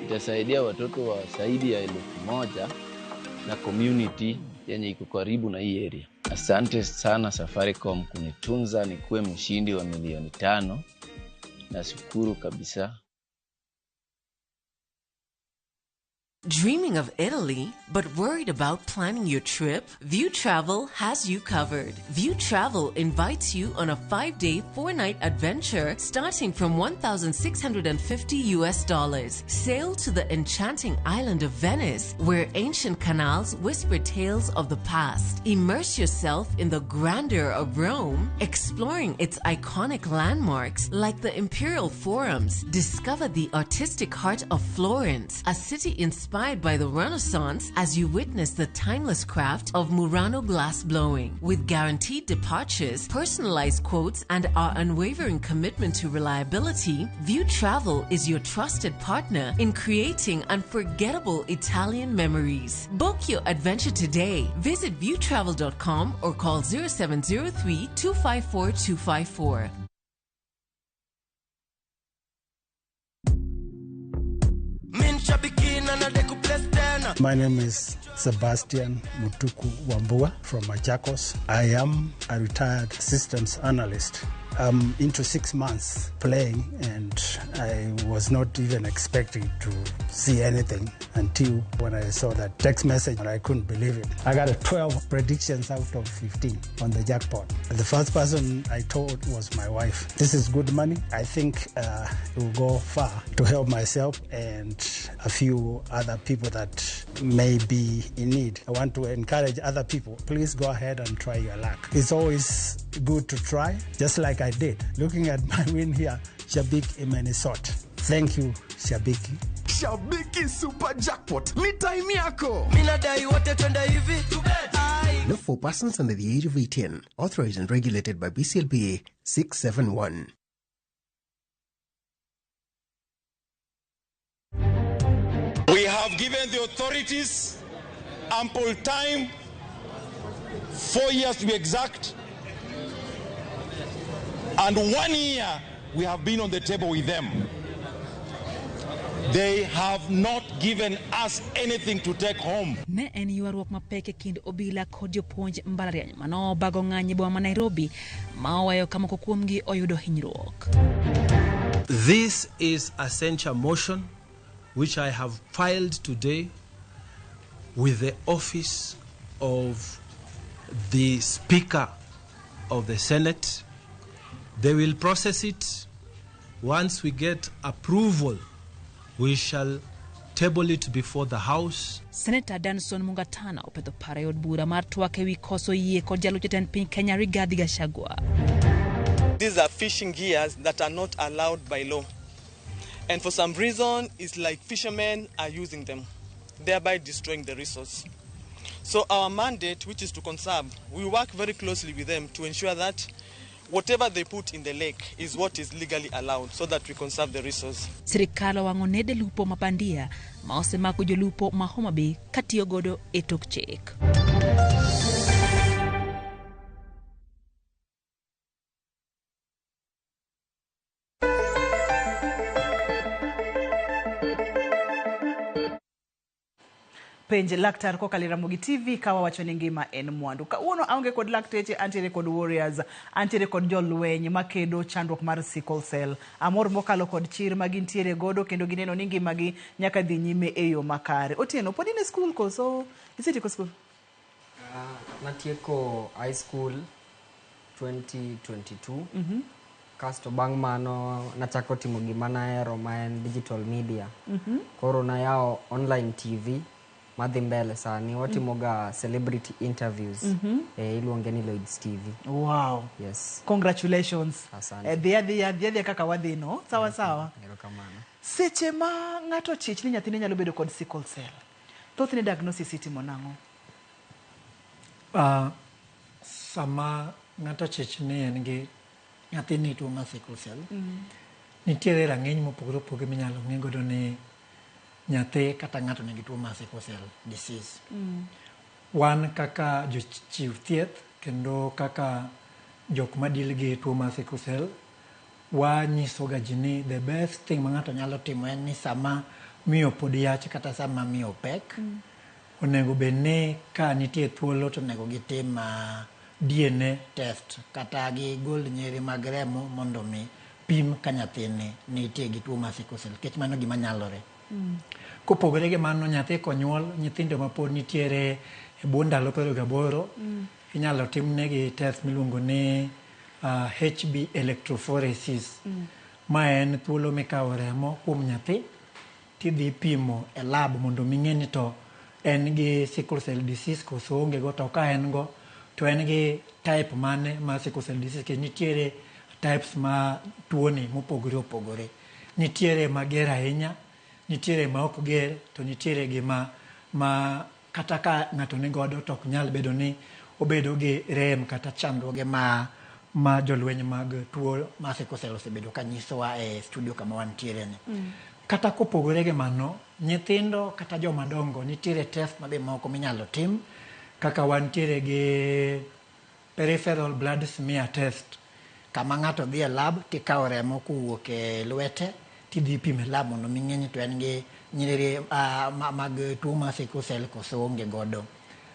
itasaidia watoto wa zaidi ya 1000 na community yenye iko karibu na hii area. Asante sana Safaricom kunitunza nikuwe mshindi wa milioni 5. Nashukuru kabisa. Dreaming of Italy, but worried about planning your trip? View Travel has you covered. View Travel invites you on a 5-day, 4-night adventure starting from $1,650 US. Sail to the enchanting island of Venice, where ancient canals whisper tales of the past. Immerse yourself in the grandeur of Rome, exploring its iconic landmarks like the Imperial Forums. Discover the artistic heart of Florence, a city inspired by the Renaissance, as you witness the timeless craft of Murano glass blowing. With guaranteed departures, personalized quotes, and our unwavering commitment to reliability, View Travel is your trusted partner in creating unforgettable Italian memories. Book your adventure today. Visit viewtravel.com or call 0703 254 254. Min shabiki na nadai kubless tena. My name is Sebastian Mutuku Wambua from Machakos. I am a retired systems analyst. I'm into 6 months playing, and I was not even expecting to see anything until when I saw that text message, and I couldn't believe it. I got a 12 predictions out of 15 on the jackpot. The first person I told was my wife. This is good money. I think it will go far to help myself and a few other people that may be in need. I want to encourage other people. Please go ahead and try your luck. It's always good to try, just like I did. Looking at my win here, Shabik Imenisot. Thank you, Shabiki. Shabiki Super Jackpot ni time yako. Mi nadai wote twende hivi. Ai. Not for persons under the age of 18. Authorized and regulated by BCLBA 671. We have given the authorities ample time, 4 years to be exact, and one year we have been on the table with them. They have not given us anything to take home. Ne en ywaruok mapek e kind obila kod jopuonj mbalariany manobago ng'anyo e boma ma Nairobi ma oweyo ka moko kuomgi oyudo hinyruok. This is a censure motion which I have filed today with the office of the Speaker of the Senate. They will process it. Once we get approval, we shall table it before the House. Seneta Danson Mungatana opedho paro e od bura mar twak ewi koso yie kod jalup jatend piny Kenya Rigathi Gachagua. These are fishing gears that are not allowed by law. And for some reason, it's like fishermen are using them, thereby destroying the resource. So our mandate, which is to conserve, we work very closely with them to ensure that whatever they put in the lake is what is legally allowed so that we conserve the resource. Sirikal owang'o nede lupo ma bandia ma osemako jolupo ma Homa Bay katiyo godo e tok chik. Penj laktar kokalo e Ramogi TV ka wawacho ni ngima en mwandu. Kawuono aonge kod lakteche, antiere kod warriors, antiere kod jolweny makedo chandruok mar sickle cell. Amor mokalo kod chir ma gintiere godo kendo gineno ni ngimagi nyaka dhi nyime e yo makare. Otieno, pod in e skul koso isetieko skul? Natieko high school 2022. Kasto bang' mano nachako timo gima nahero ma en digital media. Koro nayawo online TV. madhi mbele sani watimoga celebrity interviews. Iluonge ni Lloyds TV. Wow. Yes. Congratulations. Asante. Dhi adhiya, dhi adhiya kaka wadhi no. Sawa sawa. Erokamano. Seche ma ng'ato chich ni nyathine nyalo bedo kod sickle cell, thothne diagnosis itimo nang'o? Sama ng'ato chich ni en gi nyathini tuo mar sickle cell, nitiere rang'iny mopogore opogore minyalo ng'e godo ni nyathi kata ng'ato nigi tuo mar sickle cell disease. Wan kaka jochiw thieth kendo kaka jok ma deal gi tuo mar sickle cell, wanyiso ga ji ni the best thing ma ng'ato nyalo timo en ni sama miyo pod yach kata sama miyo pek, onego bed ni ka nitie thuolo to onego gitim DNA test kata gigol nyiri mag remo mondo mi pim ka nyathini nitie gi tuo mar sickle cell, nikech mano gima nyalore. Kopogore gi mano, nyathi konyuol, nyithindo mapod nitiere e bwo ndalo 28, inyalo timnegi test miluongo ni HB electrophoresis. Ma en thuolo mikawo remo kuom nyathi tidhi pimo e lab mondo mi ng'e ni to en gi sickle cell disease koso onge go, to ka en go to en gi type mane mar sickle cell disease, nikech nitiere types ma tuoni mopogore opogore. Nitiere mager ahinya, nitiere ma ok ger, to nitiere gi ma kata ka ng'ato ni godo to ok nyal bedo ni obedo gi rem kata chandruoge ma jolweny mag tuo mar sickle cell osebedo ka nyisowa e studio kama wantiere ni. Kata kopogore gi mano, nyithindo kata joma dongo nitiere test mabe moko minyalo tim, kaka wantiere gi peripheral blood smear test, kama ng'ato dhi e lab tikawo remo kowuok e lwete tidhi pimo e lab mondo mi ng'e ni to en gi nyiriri mag tuo mar sickle cell koso onge godo.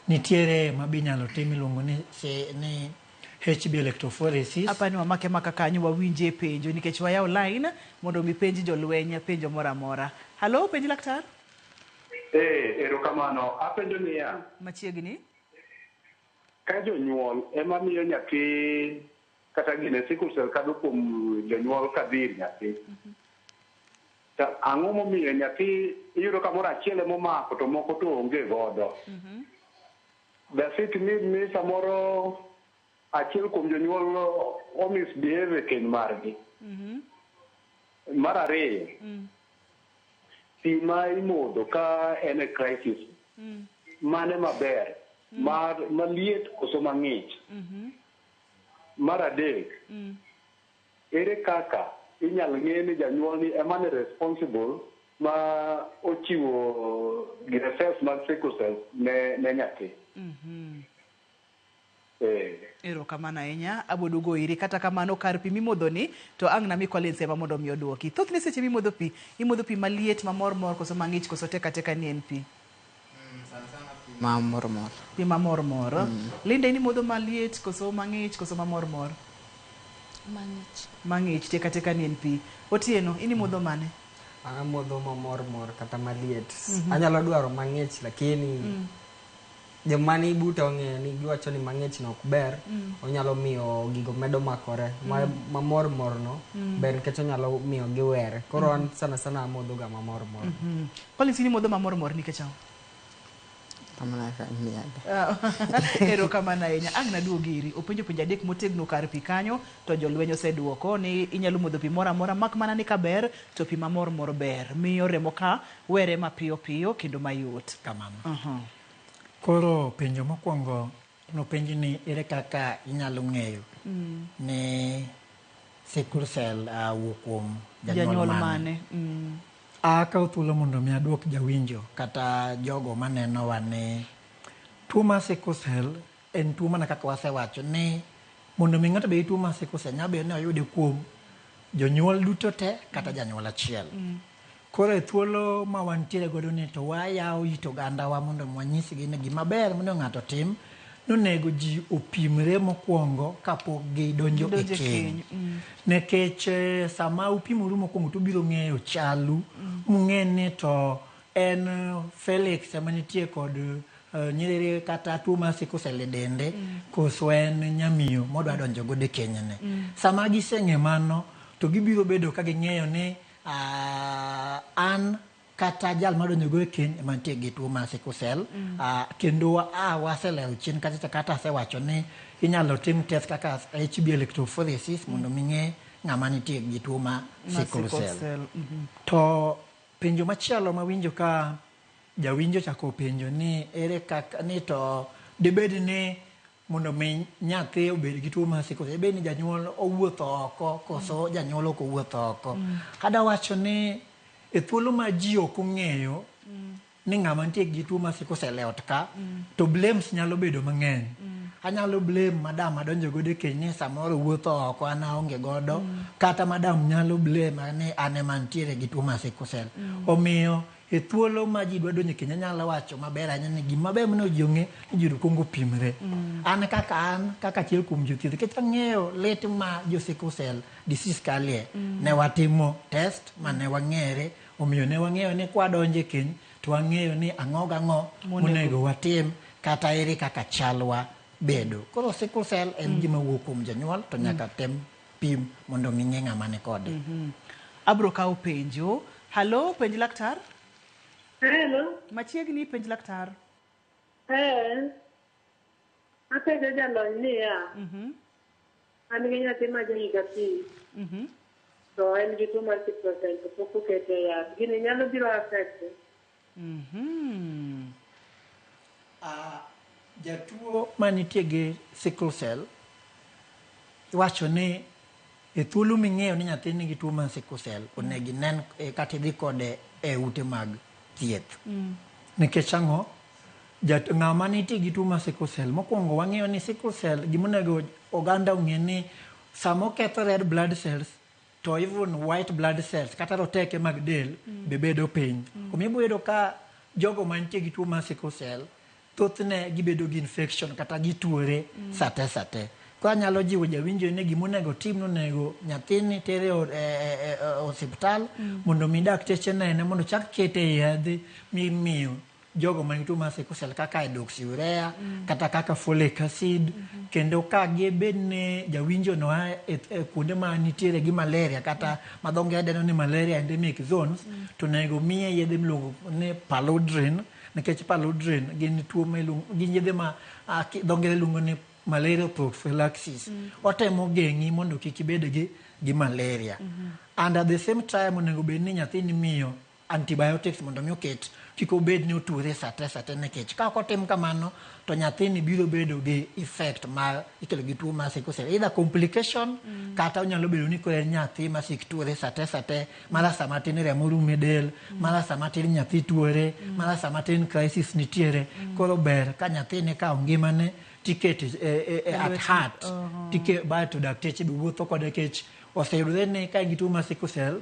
Nitiere ma be inyalo tim iluongo ni HB electrophoresis. Apani wamake maka kanyo wawinje penjo nikech wayawo line mondo mi penj jolweny penjo moro amora. Halo, penj laktar? Erokamano. Apenjo niya. Machiegni. Ka jonyuol ema miyo nyathi kata gine sickle cell kadho kuom jonyuol kadhi ir nyathi. To ang'o momiyo nyathi iyudo kamoro achiel emomako to moko to onge godo? Does it mean ni samoro achiel kuom jonyuol o misbehave e keny margi? Mar ariyo, pi ma imodho ka en e crisis, mane maber? Mar maliet koso mang'ich? Mar adek, ere kaka inyal ng'e ni janyuol ni ema ni responsible ma ochiwo gine cells mag sickle cell ne nyathi? Erokamano ahinya, aboduogo iri. Kata kamano kar pi mimodho ni to ang' nami Collins ema mondo mi oduoki. Thothne seche mimodho pi, imodho pi maliet mamor mor koso mang'ich koso tek ateka ni en pi? Ma mor mor. Pi mamor mor. Linda, in imodho maliet koso mang'ich koso mamor mor? Mang'ich. Mang'ich, tek ateka ni en pi. Otieno, in imodho mane? Amodho mamor mor kata maliet. Anyalo dwaro mang'ich lakini joma ni buta ong'eyo ni giwacho ni mang'ich no ok ber, onyalo miyo gigo medo makore. Mamor mor no ber nikech onyalo miyo giwere. Koro an sana sana amodho ga mamor mor. Collins, in imodho mamor mor nikech ang'o? Kamano kaka imiyaga. Erokamano ahinya. Ang' naduogi iri. Openjo penjo adek motegno kar pi kanyo to jolweny oseduoko ni inyalo modho pi moro amora mak mana ni kaber to pi mamor mor ber. Miyo remo ka were mapiyo piyo kendo mayot. Kamano. Koro penjo mokwongo nopenji ni ere kaka inyalo ng'eyo ni sickle cell wuok kuom janyuol mane. Akawo thuolo mondo mi aduok jawinjo kata jogo manenowa ni tuo mar sickle cell en tuo mana kaka wasewacho ni mondo mi ng'ato obed gi tuo mar sickle cell nyalo bedo ni oyude kuom jonyuol duto te kata janyuol achiel. Koro e thuolo ma wantiere godo ni to wayawo it ogandawa mondo wanyisgi ni gima ber mondo ng'ato otim nonego ji opimre mokwongo kapok gidonjo e keny. Nikech sama upimoru mokwongo to ubiro ng'eyo chalu, mung'e ni to en Felix ema nitie kod nyiriri kata tuo mar sickle cell e dende, koso en nyamiyo modwa donjo godo e kenyne. Sama giseng'e mano to gibiro bedo ka ging'eyo ni an kata jal madonjogo e keny ema nitie gi tuo mar sickle cell. Kendo waselero chien kacha kata asewacho ni inyalo tim test kaka HB electrophoresis mondo mi ng'e ng'ama nitie gi tuo mar sickle cell. To penjo machielo mawinjo ka jawinjo chako penjo ni ere kaka ni to dibed ni mondo mi nyathi obed gi tuo mar sickle cell, dibed ni janyuol owuotho oko koso janyuol ok owuotho oko. Kada wacho ni e thuolo ma ji ok ong'eyo ni ng'ama nitie gi tuo mar sickle cell e ot ka, to blames nyalo bedo mang'eny. Anyalo blame madam adonjo godo e keny ni samoro wuotho oko an aonge godo, kata madam nyalo blame ni an ema nitiere gi tuo mar sickle cell. Omiyo e thuolo ma ji dwa donjo e keny anyalo wacho maber ahinya ni gima ber monego ji ong'e ni ji okuongo pimre. An kaka achiel kuom jothieth, nikech ang'eyo lit ma jo sickle cell disease kalie, ne watimo test ma ne wang'ere, omiyo ne wang'eyo ni kwadonjo e keny to wang'eyo ni ang'o gang'o monego watim kata ere kaka chalwa bedo. Koro sickle cell en gima wuok kuom janyuol to nyaka tem pim mondo mi ng'e ng'ama ni kode. Abro kawo penjo. Halo, penj laktar. Hello. Machiegni, penj laktar. Apenjo jalony niya, an gi nyathi ma jahiga 5, to en gi tuo mar sickle cell to pok okete e yath. Gini nyalo biro affect? Jatuo manitie gi sickle cell iwacho ni e thuolo ming'eyo ni nyathi nigi tuo mar sickle cell, onego inen kata idhi kode e ute mag thieth. Nikech ang'o? Ng'ama nitie gi tuo mar sickle cell, mokwongo wang'eyo ni sickle cell, gimonego oganda ong'e ni sama oketho red blood cells, to even white blood cells kata roteke mag del be bedo piny. Omiyo ibiro yudo ka jogo mantie gi tuo mar sickle cell, thothne gibedo gi infection kata gituore sate sate. Koro anyalo jiwo jawinjo ni gimonego tim nonego nyathini tere e osiptal mondo mi dakteche nene mondo chak kete e yedhe mimiyo jogo man gi tuo mar sickle cell kaka hydroxyurea kata kaka folic acid. Kendo ka gibed ni jawinjo no a e kuonde ma nitiere gi malaria kata ma dho ngere dendo ni malaria endemic zones, to onego miye yedhe miluongo ni paludrin, nikech paludrin gin tuo gin yedhe ma dho ngere luongo ni malaria prophylaxis. Otemo geng'i mondo kik ibed gi malaria. And at the same time onego bed ni nyathini miyo antibiotics mondo mi oket kik obed ni otuore sate sate, nikech ka ok otim kamano to nyathini biro bedo gi effect mar ikelo gi tuo mar sickle cell, either complication kata onyalo bedo ni koro en nyathi ma sik tuore sate sate, mara sama tin remo rumo e del, mara sama tin nyathi tuore, mara sama tin crisis nitiere. Koro ber ka nyathini kawo ngimane tikete at heart, tike baeto dakteche be wuotho kode, nikech oseyudore ni ka en gi tuo mar sickle cell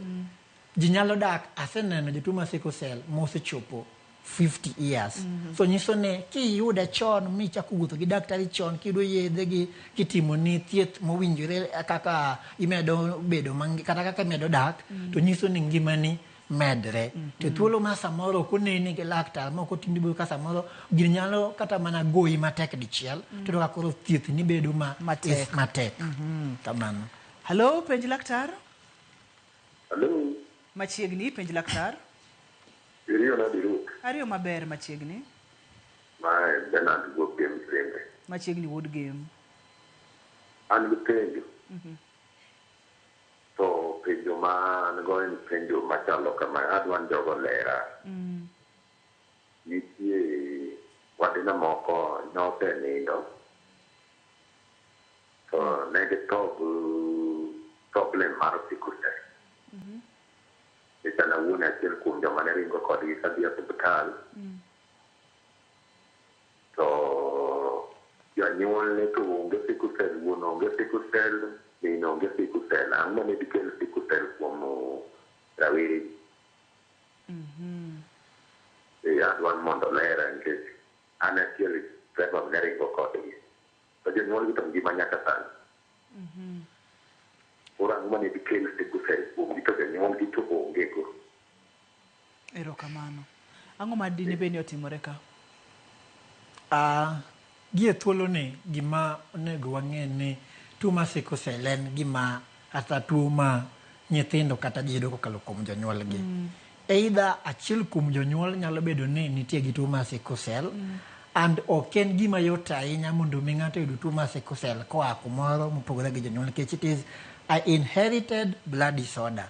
ji nyalo dak. Aseneno jotuo mar sickle cell mosechopo 50 years. So nyiso ni kiyude chon michako wuotho gi daktari chon, kiyudo yedhe gi kitimoni thieth mowinjore kaka imedo bedo kata kaka imedo dak, to nyiso ni ngimani medre. To thuolo ma samoro ok oneni gi laktar ma ok otimni biro ka samoro gini nyalo kata mana goyi matek dichiel, to iyudo ka koro thieth ni bedo ma matek. Matek. Kamano. Halo, penj laktar. Hello. Machiegni, penj laktar. Iriyo nadi Ruth? Ariyo maber machiegni. Mae Bernard wuok Gem Sembe. Machiegni wuod Gem. An gi penjo. To penjo ma an go en penjo machalo kama, adwa ni jogo lera. Nitie wadena moko nosenindo to ne githo gi problem mar sickle cell. Nikech an awuon achiel kuom joma ne ringo kodgi kadhi e osiptal, to jonyuolne to onge sickle cell, wuon onge sickle cell, min onge sickle cell. Ang'o mane dikel sickle cell kuom rawere gi? Adwa ni mondo olera nikech an achiel driver ne ringo kodgi. To jonyuolgi to ngima nyaka sani. Koro ang'o mane dikel sickle cell kuomgi to jonyuolgi to onge go? Erokamano. Ang'o ma dine bed ni otimore ka? Gie thuolo ni gima onego wang'e ni tuo mar sickle cell en gima kata tuo ma nyithindo kata ji yudo kokalo kuom jonyuolgi. Either achiel kuom jonyuol nyalo bedo ni nitie gi tuo mar sickle cell and ok en gima yot ahinya mondo mi ng'ato oyud tuo mar sickle cell koa kumoro mopogore gi jonyuol nikech it is a inherited blood disorder.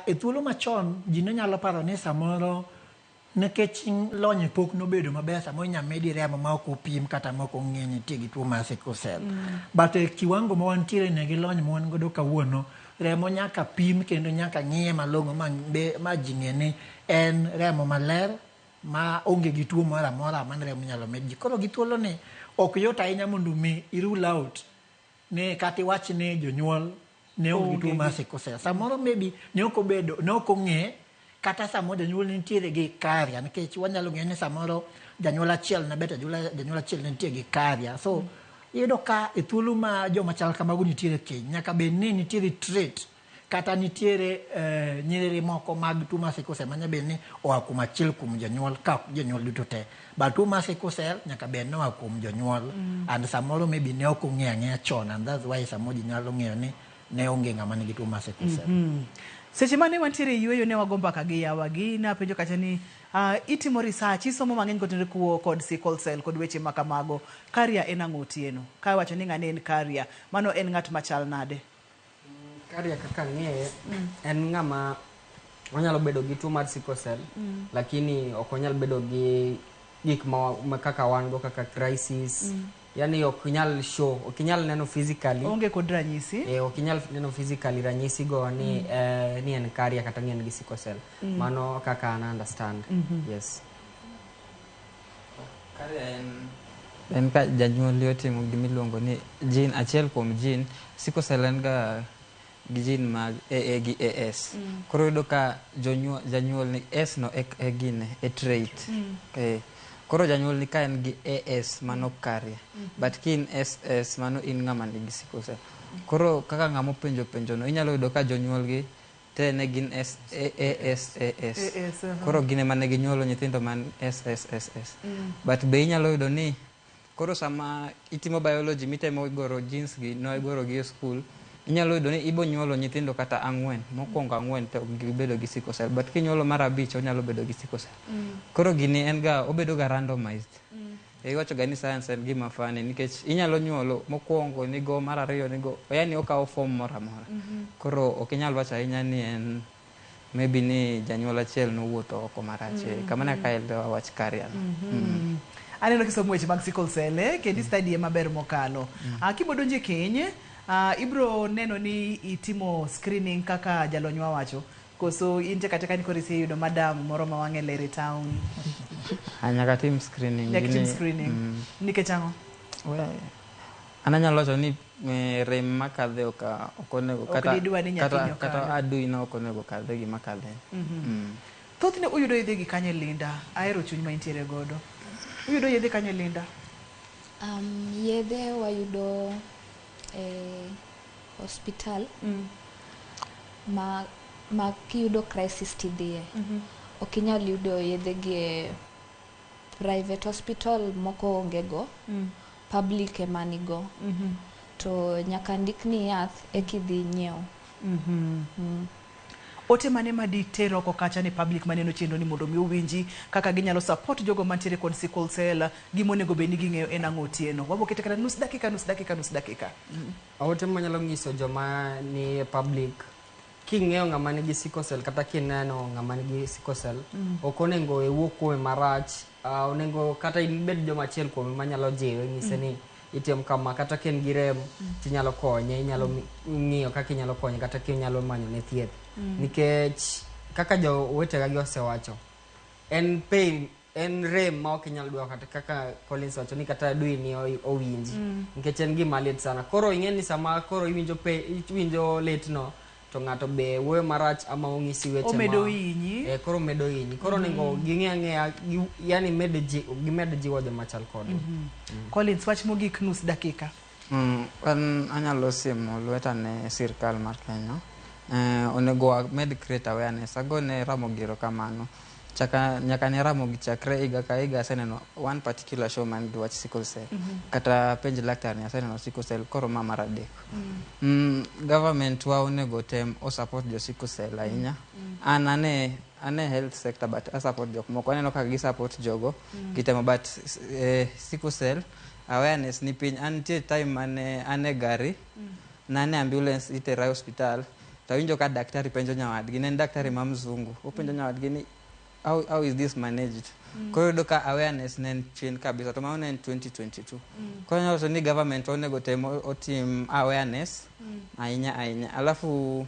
E thuolo machon ji ne nyalo paro ni samoro nikech lony pok nobedo maber samoro inya medi remo ma ok opim kata ma ok ong'e ni nitie gi tuo mar sickle cell. But e kiwango ma wantiere ne gi lony ma wan godo kawuono, remo nyaka pim kendo nyaka ng'iye malong'o ma ji ng'e ni en remo maler ma onge gi tuo moro amora man remo nyalo med ji. Koro gi thuolo ni ok yot ahinya mondo mi i rule out ni kata iwach ni jonyuol ne onge gi tuo mar sickle cell. Samoro maybe ne ok obedo, ne ok ong'e kata samoro janyuol nitiere gi carrier nikech wanyalo ng'eyo ni samoro janyuol achiel ne bet janyuol achiel ne nitie gi carrier. So iyudo ka e thuolo ma joma chal kamago nitiere keny nyaka bed ni nitiere trait kata nitiere nyiriri moko mag tuo mar sickle cell manya bedo ni oa kuom achiel kuom jonyuol ka ok jonyuol duto te. But tuo mar sickle cell nyaka bed ni oa kuom jonyuol and samoro maybe ne ok ong'e ang'eya chon and that's why samoro ji nyalo ng'eyo ni ne onge ng'ama nigi tuo mar sickle cell. Seche mane wantiere e yueyo ne wago mbaka gi yawagi, napenjo kacha ni itimo research, isomo mang'eny kotenore kod sickle cell kod weche ma kamago. Carrier en ang'o Otieno? Ka iwacho ni ng'ane en carrier, mano en ng'at machal nade? Carrier kaka ang'eye, en ng'ama onyalo bedo gi tuo mar sickle cell, lakini ok onyal bedo gi gik ma kaka wan go kaka crisis. Yani ok nyal show, ok inyal neno physically. Onge kod ranyisi. Ok inyal neno physically ranyisi go ni ni en carrier kata ni en gi sickle cell. Mano kaka an understand. Yes. Carrier en ka janyuol otimo gimiluongo ni gene, achiel kuom gene, sickle cell en ga gi gene mag AA gi AS. Koro iyudo ka janyuol ni S no e gine, e trait. Koro janyuol ni ka en gi AS mano carrier. But ki in SS mano in ng'ama nigi sickle cell. Koro kaka ng'ama openjo penjo no inyalo yudo ka jonyuol gi te ne gin S A S A S. AS, Koro gin ema ne ginyuolo nyithindo man S S S S. But be inyalo yudo ni koro sama itimo biology mitemo goro genes gi no igoro gi e school inyalo yudo ni ibo nyuolo nyithindo kata ang'wen mokwongo ang'wen to ok gibedo gi sickle cell but kinyuolo mar abich onyalo bedo gi sickle cell. Koro gini en ga obedo ga randomized. Iwacho ga ni science en gima funny nikech inyalo nyuolo mokwongo nigo mar ariyo nigo yani okawo form moro amora. Koro ok inyal wacho ahinya ni en maybe ni janyuol achiel nowuotho oko marach. Kamano e kaka aelewa wach carrier no. Aneno kisomo weche mag sickle cell kendo i study maber mokalo. Kibo donjo e keny, ibro neno ni itimo screening kaka jalony wacho koso in tek ateka ni koro iseyudo madam moro ma wang'e ler e town. Nyaka tim screening. Nyaka tim screening. Nikech ang'o? An anyalo wacho ni rem makadhe ok onego kata kata adui na ok onego kadhe gima kadhe. Thothne uyudo yedhe gi kanye Linda? Ahero chuny ma intiere godo. Uyudo yedhe kanye Linda? Yedhe wayudo e hospital ma kiyudo crisis tidhiye. Ok inyal yudo yedhe gi e private hospital moko onge go. Public ema nigo. To nyaka ndikni yath eka idhi nyiew. Ote mane ma diter oko kacha ne public maneno chenro ni mondo mi owinji kaka ginyalo support jogo mantiere kod sickle cell gimonego bed ni ging'eyo en ang'o Otieno. Wabokete kata nus dakika nus dakika nus dakika. Ote manyalo nyiso joma ni e public king'eyo ng'ama nigi sickle cell kata kineno ng'ama nigi sickle cell ok onego iwuo kuome marach. Onego kata ibed joma achiel kuome manyalo jiwe nyise ni itim kama kata ka en gi rem tinyalo konye inyalo ng'iyo kaka inyalo konye kata kinyalo manyo ne thieth. Nikech kaka jowetega gi osewacho en pain en rem ma ok inyal duoko kata kaka Collins wacho ni kata adui ni owinji nikech en gima lit sana. Koro ing'e ni sama koro iwinjo iwinjo lit no to ng'ato be wuoyo marach ama ong'isi weche omedo hinyi. Koro omedo hinyi. Koro onego ging'e ang'eya yani gimed jiwo joma chal kodwa. Collins, wach mogik nus dakika. An anyalo siemo lweta ne sirkal mar Kenya. Onego wamed create awareness. Agone Ramogi erokamano. Chaka nyaka ne Ramogi chakre higa ka higa aseneno one particular show man gi wach sickle cell. Kata penj laktar ni aseneno sickle cell koro ma mar adek. Government wa onego tem o support jo sickle cell ahinya. An ane ane health sector but a support jok moko aneno kaka gi support jogo gitemo but sickle cell awareness ni piny. An nitie time mane an e gari nane ambulance itera e hospital to awinjo ka daktari penjo nyawadgi ne en daktari ma mzungu openjo nyawadgi ni how is this managed? Koro iyudo ka awareness ne en chien kabisa to mano ne en 2022. Koro anyalo wacho ni government onego tem otim awareness ahinya ahinya. Alafu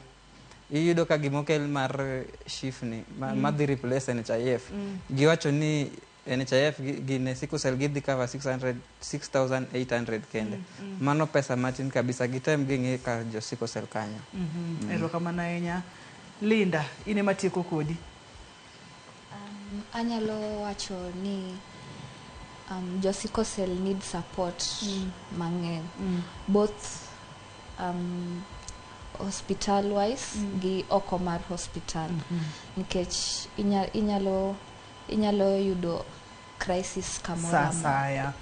iyudo ka gimokel mar SHIF ni madhi replace NHIF giwacho ni NHIF gine sickle cell gidhi cover 600 6800 kende. Mano pesa matin kabisa gitem ging'i kar jo sickle cell kanyo. Erokamano ahinya. Linda, in ema tieko kodi. Anyalo wacho ni jo sickle cell need support mang'eny both hospital wise gi oko mar hospital nikech inyalo yudo crisis kamoro Sa amora. Saya.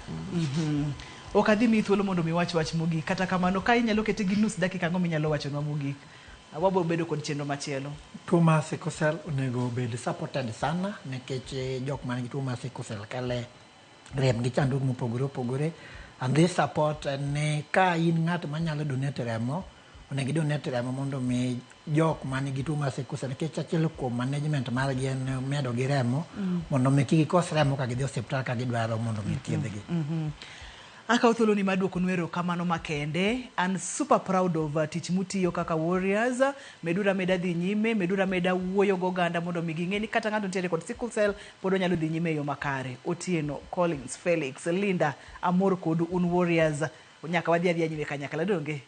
Ok adhi miyi thuolo mondo mi wach wach mogik. Kata kamano, ka inyalo kete gi nus dakika ang'o minyalo wachonwa mogik? Wabiro bedo kod chenro machielo. Tuo mar sickle cell onego obed supported sana nikech jok man gi tuo mar sickle cell kale rem gi chandruok mopogore opogore and this support en ni ka in ng'at manyalo donate remo onego i donate remo mondo mi jok man gi tuo mar sickle cell nikech achiel kuom management margi en medo gi remo mondo mi kik gikos remo ka gidhi e osiptal ka gidwaro mondo mi thiedhgi. Akawo thuoloni mar duokonu erokamano makende. An super proud of tich mutiyo kaka warriors. Meduru ameda dhi nyime, meduru ameda wuoyo goganda mondo mi ging'e ni kata ng'ato nitiere kod sickle cell pod onyalo dhi nyime e yo makare. Otieno, Collins, Felix, Linda, amor kodu un warriors. Nyaka wadhi adhiya nyime kanyakla donge?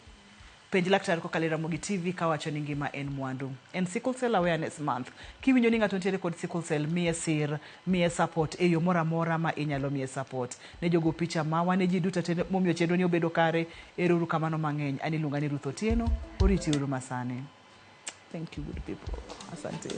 Penj laktar kokalo e Ramogi TV kawacho ni ngima en mwandu. En Sickle Cell Awareness Month. Kiwinjo ni ng'ato nitiere kod sickle cell, miye sir, miye support e yo moro amora ma inyalo miye support. Ne jogo picha mawa, ne ji duto te momiyo chenro ni obedo kare, ero uru kamano mang'eny. An iluonga ni Ruth Otieno, oriti uru masani. Thank you good people. Asante.